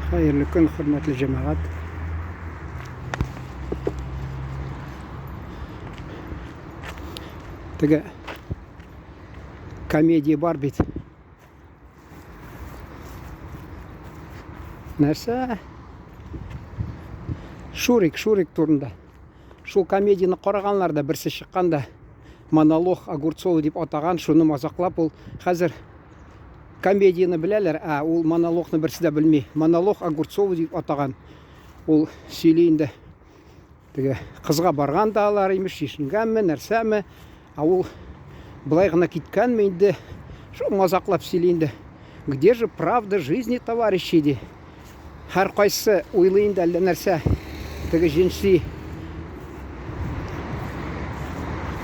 Хәерле көн, хөрмәтле җәмәгать. Теге комедия бар бит. Нәрсә? Шурик, Шурик турында. Шул комедияне караганнар да берсе чыккан да монолог Огурцова дип атаган, шуны мазаклап ул хәзер комедияне беләләр, ә ул монологны берсе дә белми. Монолог Огурцова дип атаган. Ул сөйли инде. Теге кызга барган да алар имеш, чишенгәнме, нәрсәме, ә ул былай гына киткәнме инде, шул мазаклап сөйли инде. Где же правда жизни, товарищи, ди. Һәр кайсы уйлый инде әллә нәрсә. Теге җенси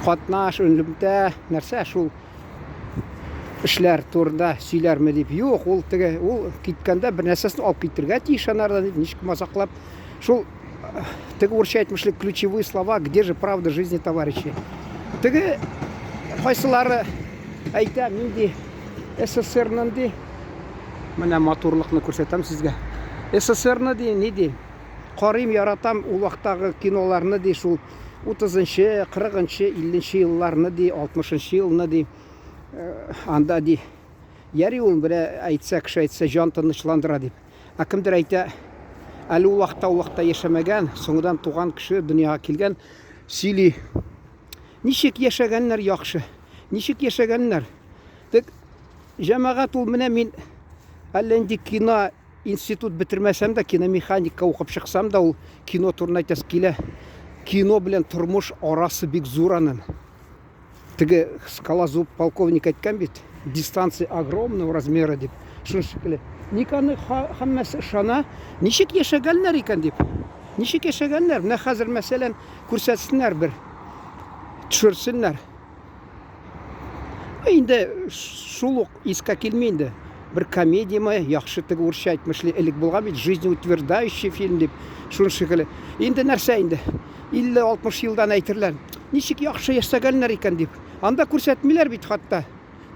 катнаш, элемтә, нәрсә шул эшләр турында сөйләрме дип. Юк, ул теге, ул киткәндә бер нәрсәсен алып китергә тиеш анардан дип, ничек мазаклап. Шул теге урысча әйтмешли ключевые слова, где же правда жизни, товарищи. Теге кайсылары әйтә, нинди СССРның ди, менә матурлыкны күрсәтәм сезгә. СССРны ди, ни ди, карыйм, яратам ул вакыттагы киноларны ди, шул 30-нчы, 40-нчы, 50-нче елларны ди, 60-нчы елны ди, анда ди, яри ул берә әйтсә, кеше әйтсә, җан тынычландыра дип. Ә кемдер әйтә, әле ул вакытта ул вакытта яшәмәгән, соңыдан туган кеше дөньяга килгән, сөйли. Ничек яшәгәннәр яхшы, ничек яшәгәннәр. Тик җәмәгать ул менә мин әллә нинди кино институт бетермәсәм дә, киномеханикка укып чыксам да, ул кино турында әйтәсе килә. Кино белән тормыш арасы бик зур аның. Теге скалозуб полковник әйткән бит, дистанция огромного размера дип. Шуны шикелле. Ник аны һәммәсе ышана? Ничек яшәгәннәр икән дип. Ничек яшәгәннәр? Менә хәзер мәсәлән күрсәтсеннәр бер. Төшерсеннәр. Инде шул ук искә килми инде. Бер комедияме, яхшы теге урысча әйтмешли, элек булган бит, жизнеутверждающий фильм дип, шуны шикелле. Инде нәрсә инде? 50-60 елдан әйтерләр, ничек яхшы яшәгәннәр икән дип. Анда күрсәтмиләр бит хатта.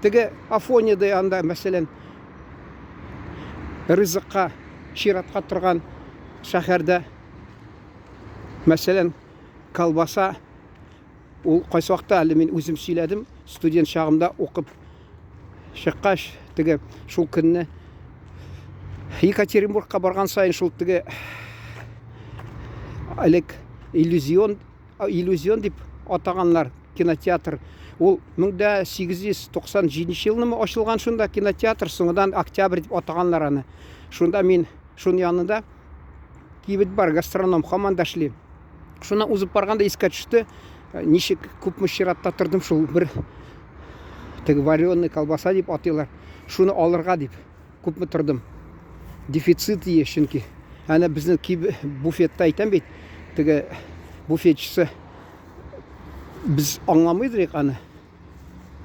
Теге Афонида анда, мәсәлән, ризыкка чиратка торган шәһәрдә, мәсәлән, колбаса ул кайсы вакытта әле мин үзем сөйләдем, студент чагымда укып чыккач, теге шул көнне Екатеринбургка барган саен шул теге элек иллюзион иллюзион дип атаганнар кинотеатр. Ул 1897 елнымы ачылган шунда кинотеатр, соңыннан Октябрь дип атаганнар аны. Шунда мин шуның янында кибет бар, гастроном һаман да эшли. Шуннан узып барганда искә төште, ничек күпме чиратта тордым шул бер теге вареный колбаса дип атыйлар. Шуны алырга дип күпме тордым. Дефицит ие чөнки. Әнә безнең киб буфетта әйтәм бит, теге буфетчысы без аңламыйдыр аны.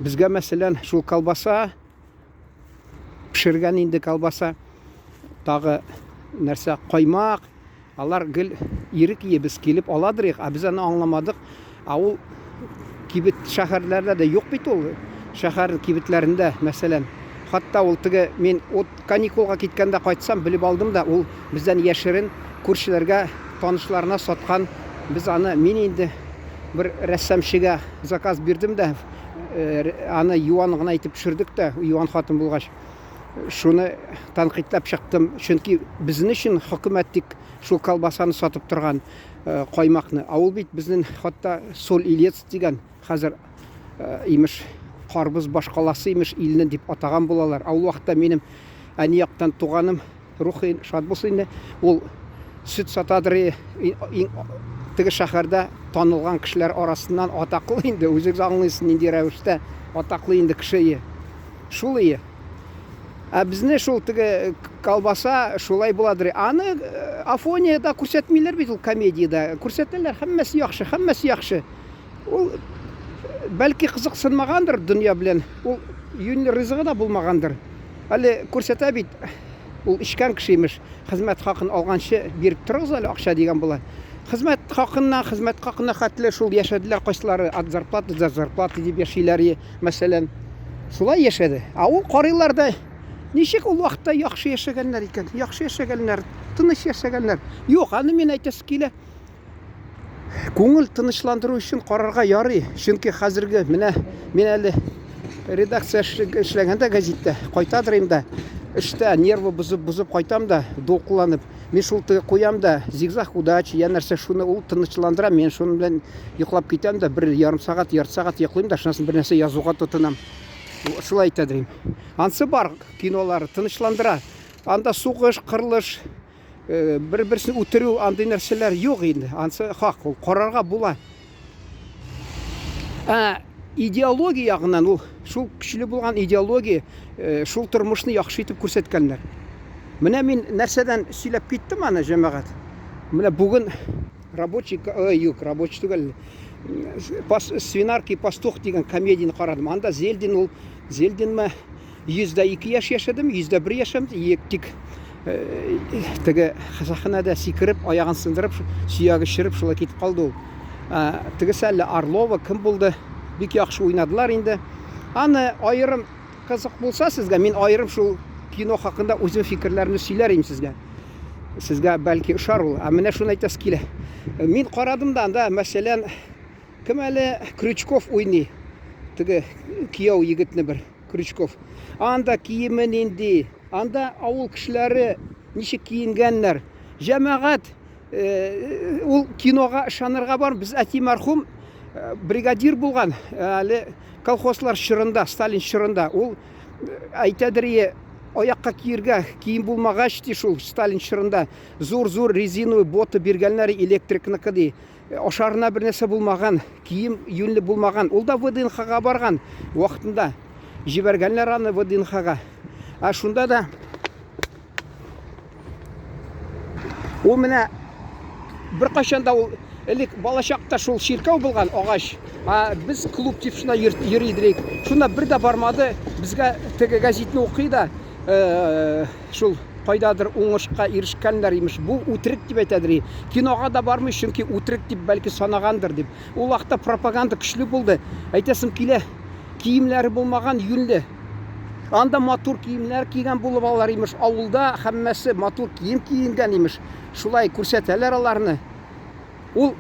Безгә мәсәлән шул колбаса пешергән инде колбаса, тагы нәрсә каймак, Алар гел ирек ие, без килеп аладыр, ә без аны аңламадык. Ә ул кибет шәһәрләрдә дә юк бит ул. Шәһәр кибетләрендә, мәсәлән, хатта ул теге мин от каникулга киткәндә кайтсам, белеп алдым да, ул бездән яшерен күршеләргә, танышларына саткан. Без аны мин инде бер рәссамчыга заказ бирдем дә, аны юан гына итеп төшердек тә, юан хатын булгач. Шуны тәнкыйтьләп чыктым, чөнки безнең өчен хөкүмәт тик шул колбасаны сатып торган э, каймакны. Ә ул бит безнең хатта Соль Илец дигән хәзер э, имеш карбыз башкаласы имеш илне дип атаган булалар. Ә ул вакытта минем әни яктан туганым рухи шат булсын инде, ул сөт сатадыр теге шәһәрдә танылган кешеләр арасыннан атаклы инде, үзегез аңлыйсыз нинди рәвештә атаклы инде кеше. Шул ие. Ә безне шул теге колбаса шулай буладыр. Аны э, Афониядә күрсәтмиләр бит ул комедиядә. Күрсәтәләр, һәммәсе яхшы, һәммәсе яхшы. Ул э, бәлки кызыксынмагандыр дөнья белән. Ул юньле ризыгы да булмагандыр. Әле күрсәтә бит, ул эчкән кеше имеш, хезмәт хакын алганчы биреп торыгыз әле акча дигән була. Хезмәт хакыннан хезмәт хакына хәтле шул яшәделәр кайсылары от зарплаты до зарплаты дип яшиләр, мәсәлән. Шулай яшәде. Ә ул карыйлар да Ничек ул вакытта яхшы яшәгәннәр икән? Яхшы яшәгәннәр, тыныч яшәгәннәр. Юк, аны мин әйтәсе килә. Күңел тынычландыру өчен карарга ярый. Чөнки хәзерге менә мин әле редакция эшләгәндә гәзиттә кайтадыр инде. Эштә нервы бозып бозып кайтам да, дулкынланып. Мин шул теге куям да, зигзаг удачи, я нәрсә шуны ул тынычландыра, мин шуның белән йоклап китәм дә, бер ярым сәгать, ярты сәгать йоклыйм да, шуннан соң бер нәрсә язуга тотынам. Шулай әйтә дим. Ансы бар кинолары тынычландыра. Анда сугыш, кырылыш, э, бер-берсен үтерү андый нәрсәләр юк инде. Ансы хак, ул карарга була. Ә идеология ягыннан ул шул көчле булган идеология, э, шул тормышны яхшы итеп күрсәткәннәр. Менә мин нәрсәдән сөйләп киттем аны, җәмәгать. Менә бүген рабочий, э, юк, рабочий түгел, Пас, Свинарки пастух дигән комедияне карадым. Анда Зельдин ул Зельдинме 102 яшь яшәдем, 101 яшәм, тик э, теге сәхнәдә сикереп, аягын сындырып, сөяге череп шулай китеп калды ул. Тегесе әллә Орлова кем булды? Бик яхшы уйнадылар инде. Аны аерым кызык булса сезгә, мин аерым шул кино хакында үзем фикерләремне сөйләр идем сезгә. Сезгә бәлки ошар ул. Ә менә шуны әйтәсе килә. Мин карадым да анда, мәсәлән, кем әле Крючков уйный. Теге кияү егетне бер Крючков. Анда киеме нинди? Анда авыл кешеләре ничек киенгәннәр? Җәмәгать э, ул кинога ышанырга бар. Без әти мәрхүм э, бригадир булган әле колхозлар чорында, Сталин чорында. Ул әйтәдер ие, аякка киергә кием булмагач, ди шул Сталин чорында зур-зур резиновый боты биргәннәр электрикныкы ди. Ашарына бер нәрсә булмаган, кием юньле булмаган. Ул да ВДНХга барган вакытында. Җибәргәннәр аны ВДНХга. Ә шунда да Ул менә беркайчан да ул элек балачакта шул чиркәү булган агач. А без клуб дип шунда йөри идек. Шунда бер дә бармады. Безгә теге газетны укый да, э, шул кайдадыр уңышка ирешкәннәр имеш. Бу үтерек дип әйтәдер. Кинога да бармый, чөнки үтерек дип бәлки санагандыр дип. Ул вакытта пропаганда көчле булды. Әйтәсем килә, киемнәре булмаган юньле. Анда матур киемнәр кигән булып алар имеш. Авылда һәммәсе матур кием киенгән имеш. Шулай күрсәтәләр аларны. Ул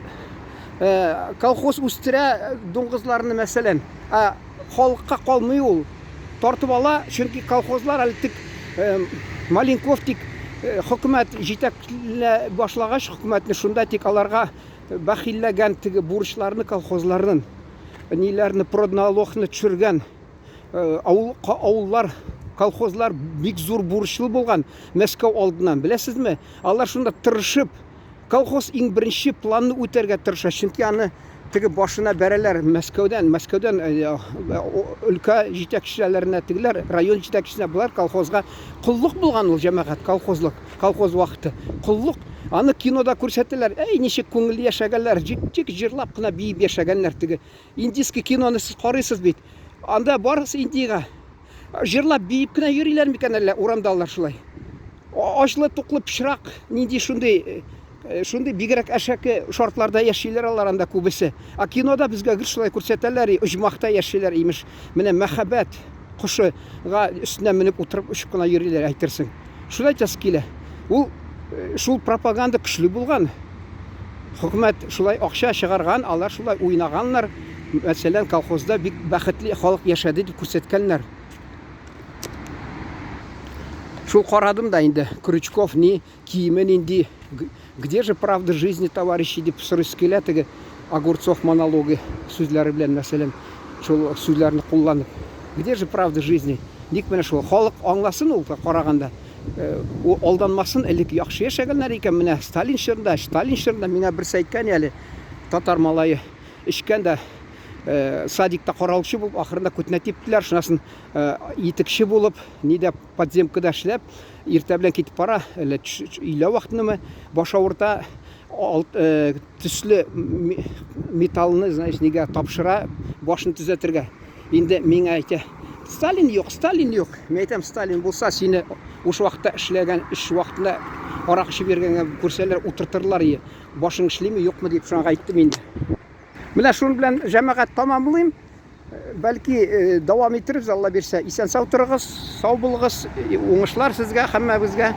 э, колхоз үстерә э, дуңгызларны мәсәлән. Ә халыкка калмый ул. Тартып ала, чөнки колхозлар әле тик э, Маленков тик э, хөкүмәт җитәклә башлагач, хөкүмәтне шунда тик аларга бәхилләгән теге бурычларны колхозларның ниләрне продналогны төшергән. Э, авыл, авыллар, колхозлар бик зур бурычлы булган Мәскәү алдыннан. Беләсезме? Алар шунда тырышып, колхоз иң беренче планны үтәргә тырыша. Чөнки аны теге башына бәрәләр Мәскәүдән, Мәскәүдән э, э, өлкә җитәкчеләренә, тегеләр район җитәкчесенә, болар колхозга коллык булган ул җәмәгать, колхозлык, колхоз вакыты. Коллык. Аны кинода күрсәтәләр. Әй, ничек күңелле яшәгәннәр, тик җырлап кына биеп яшәгәннәр теге. Индийский киноны сез карыйсыз бит. Анда барысы Индиягә. Җырлап биеп кенә йөриләр микән әллә урамда алар шулай? Ачлы туклы пычрак, нинди шундый э, э, шундый бигрәк әшәке шартларда яшиләр алар анда күбесе. Ә кинода безгә гел шулай күрсәтәләр, оҗмахта яшиләр имеш. Менә мәхәббәт кошыга өстенә менеп утырып очып кына йөриләр әйтерсең. Шулай әйтәсе килә. Ул э, шул пропаганда көчле булган. Хөкүмәт шулай акча чыгарган, алар шулай уйнаганнар. Мәсәлән, колхозда бик бәхетле халык яшәде дип күрсәткәннәр. Шул карадым да инде, Крючков ни, киеме нинди, где же правда жизни, товарищи, дип сорыйсы килә теге Огурцов монологы сүзләре белән, мәсәлән, шул сүзләрне кулланып. Где же правда жизни? Ник менә шул халык аңласын ул караганда. Э, ул алданмасын, элек яхшы яшәгәннәр икән, менә Сталин чорында, Сталин чорында миңа берсе әйткән әле, татар малае эчкән дә э, садикта караулчы булып, ахырында күтенә типтеләр, шунасын э, итекче булып, нидә подземкада эшләп, иртә белән китеп бара, әллә өйлә вакытынымы, баш авырта, э, төсле металлны, знаешь, нигә тапшыра, башын төзәтергә. Инде миңа әйтә, Сталин юк, Сталин юк. Мин әйтәм, Сталин булса, сине уш вакытта эшләгән эш вакытында арак эчеп йөргәнгә күрсәләр, утыртырлар ие. Башың эшлиме, юкмы дип шуңа әйттем инде. Менә шуның белән җәмәгать тәмамлыйм. Бәлки э, дәвам итербез, Алла бирсә. Исән сау торыгыз, сау булыгыз, уңышлар сезгә, һәммәбезгә.